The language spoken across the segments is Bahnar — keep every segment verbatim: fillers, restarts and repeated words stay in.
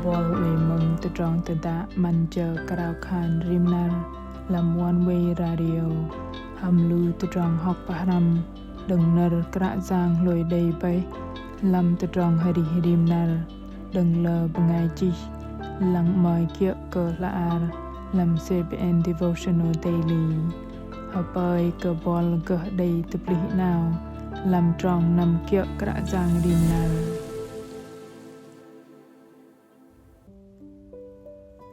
Buăl oei mơ̆ng tơdrong tơdă 'Măn jơ krao khan rim năr lăm Oneway Radio hăm lu tơdrong hŏk pơhrăm đơ̆ng nơ̆r Kră Yang hlôi đei bơih lăm tơdrong arih rim năr đơ̆ng lơ bơngai chih lăng 'mơ̆i kiơ̆ kơ hla ar lăm C B N Devotional Daily. Hơpơi kơ buăl gơh đei tơplih 'nao lăm trong năm kiơ̆ Kră Yang rim năr.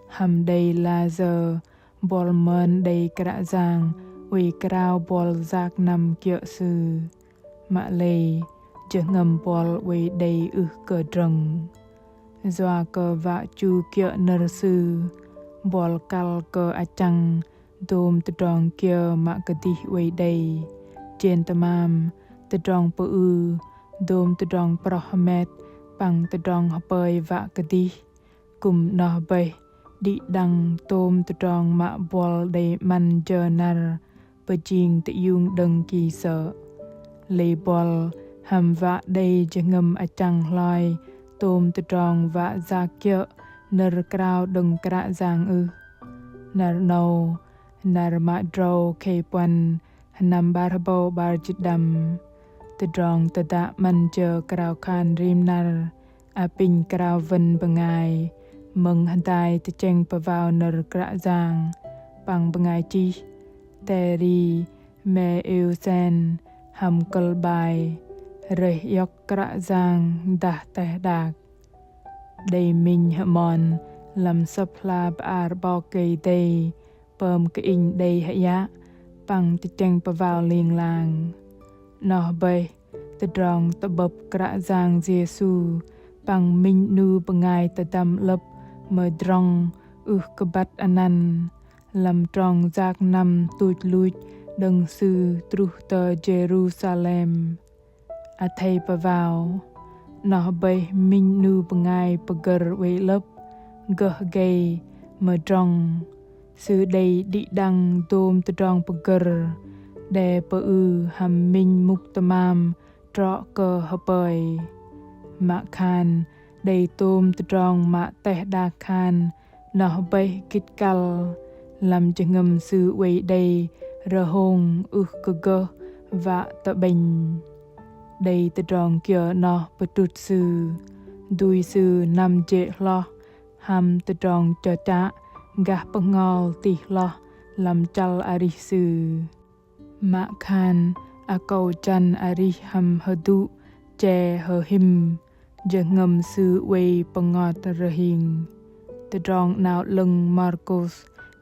Hăm đei lah sơ̆ buăl mơn đei Kră Yang oei krao buăl yak năm kiơ̆ Sư. Mă lei jơhngơ̆m buăl oei đei ưh kơ drơ̆ng. Yua kơ wă chu kiơ̆ nơ̆r Sư, buăl kăl kơ achăng dôm tơdrong kiơ mă kơdih oei đei, jên tơmam tơdrong pơư, dôm tơdrong proh hơmet păng tơdrong hơpơi wă kơdih. Kư̆m noh bơih đĭ đăng tôm tơdrong mă buăl đei 'măn jơ năr pơjing tơiung đơ̆ng ki sơ̆. Lei buăl hăm wă đei jơhngơ̆m achăng hloi tôm tơdrong wă yak kiơ̆ nơ̆r krao đơ̆ng Kră Yang ưh? Năr 'nâu, năr mă drâu khei puăn, hơnăm 'bar hơbâu 'bar jĭt đăm. Tơdrong tơdă 'Măn jơ krao khan rim năr apinh krao wơ̆n bơngai mơ̆ng hơdai tơchĕng pơwao nơ̆r Kră Yang păng bơngai chih Terry Meeuwsen hăm kơ̆l bai Rơih iŏk Kră Yang dah teh đak. Đei minh hơmon lăm Sơ̆p hla bơar 'Bok Kei-Dei pơm kơ inh đei hơyă păng tơchĕng pơwao ling lang. Noh bơih tơdrong tơ'bơ̆p Kră Yang Yêsu păng minh 'nu bơngai tơdăm 'lơ̆p mơdrŏng ưh kơ băt anăn lăm trong yak năm tuch luch đơ̆ng Sư truh tơ Jêrusalem. Athei pơwao, noh bơih minh 'nu bơngai pơgơ̆r oei 'lơ̆p, gơh gei, mơdrŏng. Sư đei đĭ đăng dôm tơdrong pơgơ̆r, đe pơư hăm minh mŭk tơmam trŏ kơ hơpơi. Mă khan đei tôm tơdrong mă teh đak khan noh bơih gĭt kăl, lăm jơhngơ̆m sư oei đei rơhông ưh kơ gơh wă tơ'bĕnh. Đei tơdrong kiơ noh pơdrŭt sư, dui sư năm jê̆ hloh hăm tơdrong chơchă gah bơhngol tih hloh lăm chăl arih sư. Mă khan akâu jăn arih hăm hơdŭ che hơhim, jơhngơ̆m sư oei pơngot rơhing. Tơdrong 'Nao 'Lơ̆ng Markôs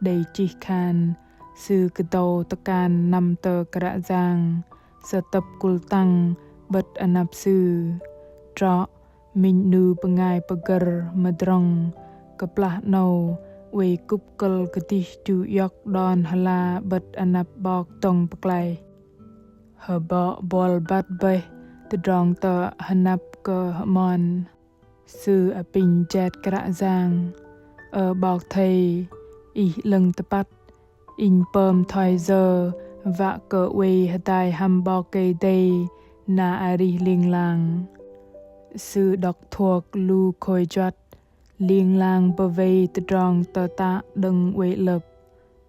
đei chih khan, sư kơdâu tơkan năm tơ Kră Yang, sơtơ̆p kŭl tăng 'bơ̆t anăp sư. Trŏ, minh 'nu bơngai pơgơ̆r mơdrŏng, kơplah 'nâu oei kŭp kơ̆l kơdih chu iŏk đon hơla 'bơ̆t anăp 'Bok dŏng pơklaih. Hơbŏ buăl băt bơih tơdrong tơ hơnăp kơ hơmon. Sư apinh jet Kră Yang: Ơ 'Bok Thây, Ih 'lơ̆ng tơpăt, inh pơm thoi yơ wă kơ oei hơdai hăm 'Bok Kei-Dei na arih ling lang? Sư đŏk thuôk lu khôi juăt, ling lang pơwei tơdrong tơtă đơ̆ng oei 'lơ̆p.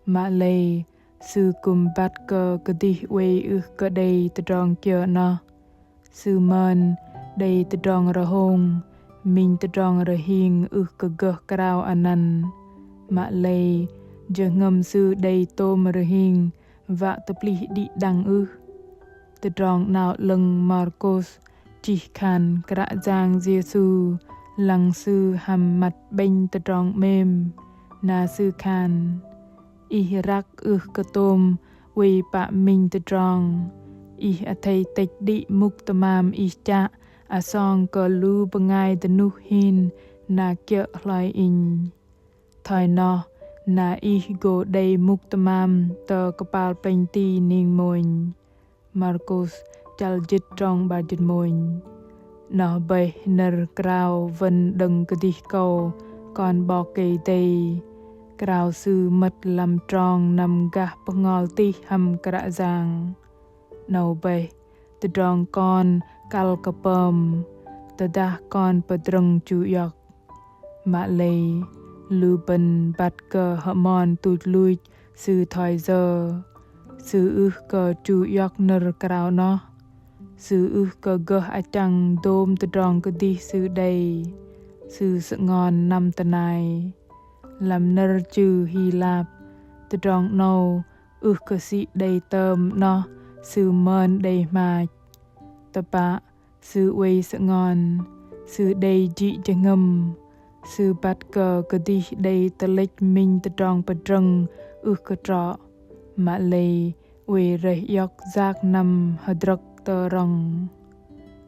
Mă lei, sư kư̆m băt kơ kơdih oei ưh kơ đei tơdrong kiơ noh. Sư mơn đei tơdrong rơhông, minh tơdrong rơhing ưh kơ gơh krao anăn. Mă lei, jơhngơ̆m sư đei tôm rơhing wă tơplih đĭ đăng ưh? Tơdrong 'Nao 'Lơ̆ng Markôs chih khan Kră Yang Yêsu lăng sư hăm măt 'bĕnh tơdrong 'mêm, na Sư khan: Ih răk ưh kơ tôm oei pă minh tơdrong, ih athei tĕch đĭ mŭk tơmam ih chă asong kơ lu bơngai dơnuh hin na kiơ̆ hloi Inh. Thoi noh, na ih gô đei mŭk tơmam tơ kơpal plĕnh ti ning mônh. Markôs chăl jĭt trong 'bar jĭt mônh. Noh bơih nơ̆r krao wơ̆n đơ̆ng kơdih kâu kon 'Bok Kei-Dei, krao sư mơ̆t lăm trong năm gah bơhngol tih hăm Kră Yang. 'Nâu bơih tơdrong kon kăl kơ pơm, tơdah kon pơdrơ̆ng chu iŏk. Mă lei lu bơ̆n băt kơ hơmon tuch luch sư thoi yơ. Sư ưh kơ chu iŏk nơ̆r krao noh. Sư ưh kơ gơh achăng dôm tơdrong kơdih sư đei. Sư sơngon năm tơnai. Lăm nơ̆r chư Hi Lap, tơdrong 'nâu ưh kơ sĭ đei tơm noh sư mơn đei hmach. Tơpă, sư oei sơngon, sư đei jĭ jơhngơ̆m, sư băt kơ kơdih đei tơlĕch minh tơdrong pơdrơ̆ng ưh kơ trŏ, mă lei oei rơih iŏk yak năm hơdrơ̆k tơ rŏng.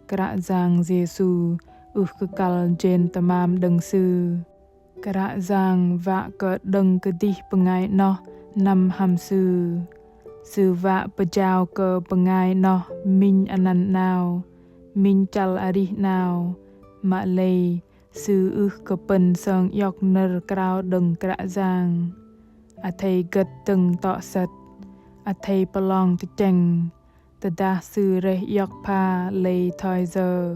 Kră Yang Yêsu ưh kơ kăl jên tơmam đơ̆ng sư. Kră Yang wă kơ đơ̆ng kơdih bơngai 'noh năm hăm Sư. Sư wă pơjao kơ bơngai 'noh minh anăn 'nao, minh chăl arih 'nao, mă lei Sư ưh kơ pơ̆n sơng iŏk nơ̆r krao đơ̆ng Kră Yang. Athei gơ̆t dơ̆ng tŏ sĕt, athei pơlong tơchĕng, tơdah sư rơih iŏk pha lei thoi yơ.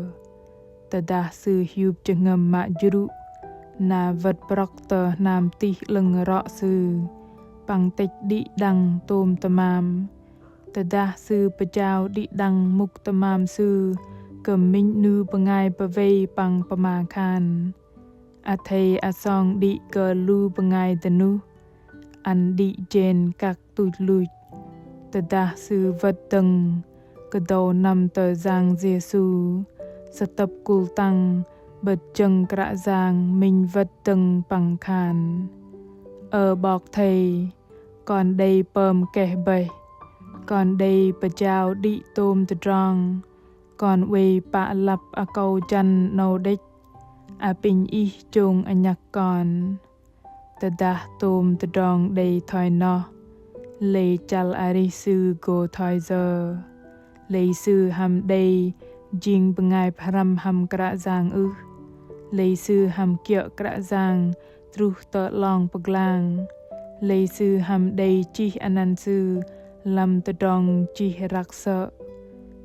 Tơdah sư hiup jơhngơ̆m mă jrŭ, na wơ̆t brŏk tơ hnam tih 'lơ̆ng rŏ sư, păng tĕch đĭ đăng tôm tơmam. Tơdah sư pơjao đĭ đăng mŭk tơmam sư kơ minh 'nu bơngai pơwei păng pơma khan. Athei asong đĭ kơ lu bơngai dơnuh, ăn đĭ jên kăk tuch luch. Tơdah sư wơ̆t dơ̆ng, kơdâu năm tơ Yang Yêsu, sơtơ̆p kul tăng, 'bơ̆t jơ̆ng Kră Yang minh wơ̆t dơ̆ng păng khan. Ơ 'Bok Thây, kon đei pơm keh bơih, kon đei pơjao đĭ tôm tơdrong, kon oei pă lăp akâu jăn 'nâu đĕch, apinh Ih chông anhăk kon. Tơdah tôm tơdrong đei thoi noh, lei chăl arih sư gô thoi yơ. Lei sư hăm đei jing bơngai pơhrăm hăm Kră Yang ưh. Lei sư hăm kiơ̆ Kră Yang truh tơ 'long pơglang. Lei sư hăm đei chih anăn sư lăm tơdrong chih răk sơ̆.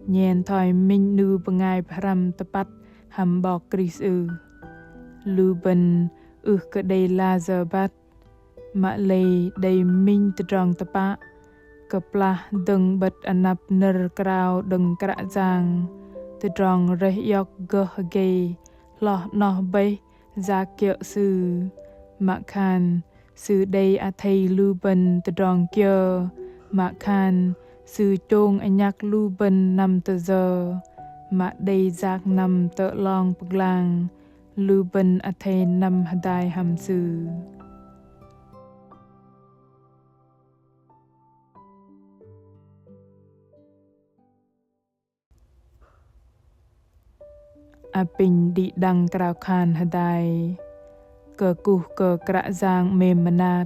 Nhen thoi minh 'nu bơngai pơhrăm tơpăt hăm 'Bok Krist ưh. Lu bơ̆n ưh kơ đei la yơ băt. Mă lei đei minh tơdrong tơpă, kơplah dơ̆ng 'bơ̆t anăp nơ̆r krao đơ̆ng Kră Yang, tơdrong rơih iŏk gơh hơgei hloh 'noh bơih yak kiơ̆ Sư. Mă khan Sư đei athei lu bơ̆n tơdrong kiơ, mă khan Sư chông anhăk lu bơ̆n năm tơ yơ, mă đei yak năm tơ 'long pơglang, lu bơ̆n athei năm hơdai hăm Sư. Apinh đĭ đăng krao khan hơdai. Kơkuh kơ Kră Yang 'mêm mơnat.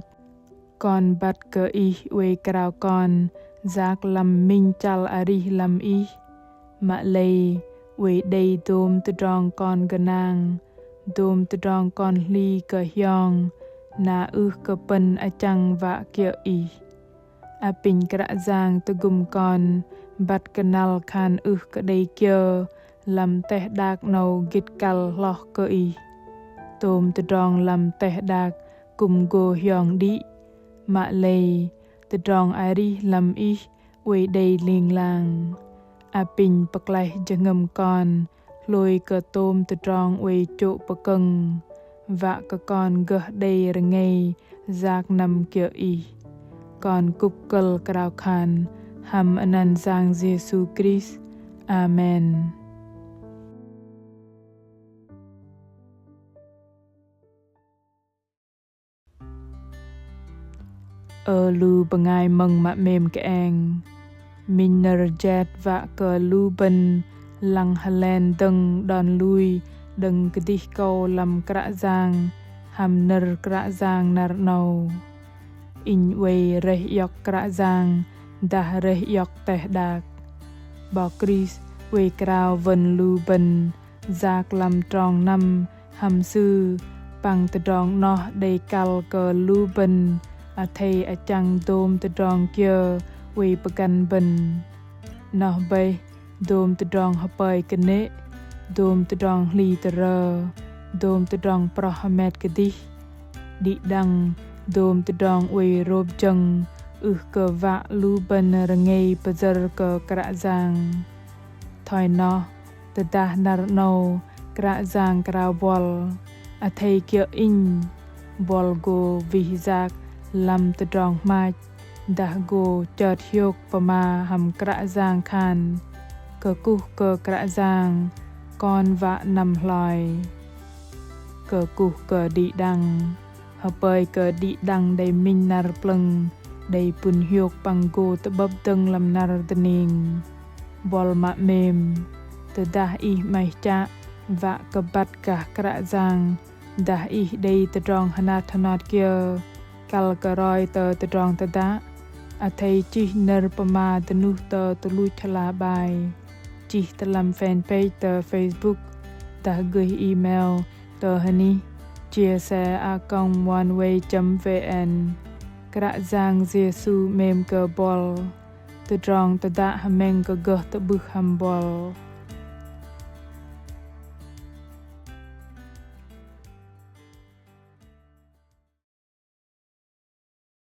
Kon băt kơ Ih oei krao kon yak lăm minh chăl arih lăm Ih. Mă lei oei đei dôm tơdrong kon gơnang, dôm tơdrong kon hli kơ hiong, na ưh kơ pơ̆n achăng wă kiơ̆ Ih. Apinh Kră Yang tơgŭm kon băt kơnăl khan ưh kơ đei kiơ lăm teh đak 'nâu gĭt kăl hloh kơ Ih. Tôm tơdrong lăm teh đak kư̆m gô hiong đĭ, mă lei tơdrong arih lăm Ih oei đei ling lang. Apinh pơklaih jơhngơ̆m kon hlôi kơ tôm tơdrong oei chô̆ pơkơ̆ng, wă kơ kon gơh đei rơngei yak năm kiơ̆ Ih. Kon kŭp kơ̆l krao khan hăm anăn Yang Yêsu Krist. Amen. Ơ lu bơngai mơ̆ng mă 'mêm kơeng. Minh nơ̆r jet wă kơ lu bơ̆n lăng hơlen dơ̆ng đon lui đơ̆ng kơdih kâu lăm Kră Yang hăm nơ̆r Kră Yang năr 'nâu. Inh oei rơih iŏk Kră Yang dah rơih iŏk teh đak. 'Bok Krist oei krao wơ̆n lu bơ̆n yak lăm trong năm hăm Sư, păng tơdrong 'noh đei kăl kơ lu bơ̆n athei achăng dôm tơdrong kiơ oei pơgăn bơ̆n. 'Noh bơih dôm tơdrong hơpơi kơnê̆, dôm tơdrong hli tơrơ, dôm tơdrong proh hơmet kơdih. Đĭ đăng dôm tơdrong oei rôp jơ̆ng ưh kơ wă lu bơ̆n rơngei pơjơ̆r kơ Kră Yang. Thoi noh, tơdah năr 'nâu Kră Yang krao buăl, athei kiơ̆ inh, buăl gô wih yak lăm tơdrong hmach, dah gô chơt hiôk pơma hăm Kră Yang khan: Kơkuh kơ Kră Yang, kon wă năm hloi. Kơkuh kơ đĭ đăng. Hơpơi kơ đĭ đăng đei minh năr plơ̆ng, đei pŭn hiôk păng gô tơ'bơ̆p dơ̆ng lăm năr dơning. Buăl mă 'mêm, tơdah ih 'maih chă wă kơ băt gah Kră Yang, dah ih đei tơdrong hơnat hơnot kiơ, kăl kơ roi tơ tơdrong tơdă, athei chih nơ̆r pơma dơnuh tơ tơluch hla bơar, chih tơ lăm fanpage tơ Facebook, dah gơih email tơ hơnih chia sẻ a còng oneway chấm vn. Kră Yang Yêsu 'mêm kơ buăl. Tơdrong tơdă hơmĕng kơ gơh tơ'bưh hăm buăl.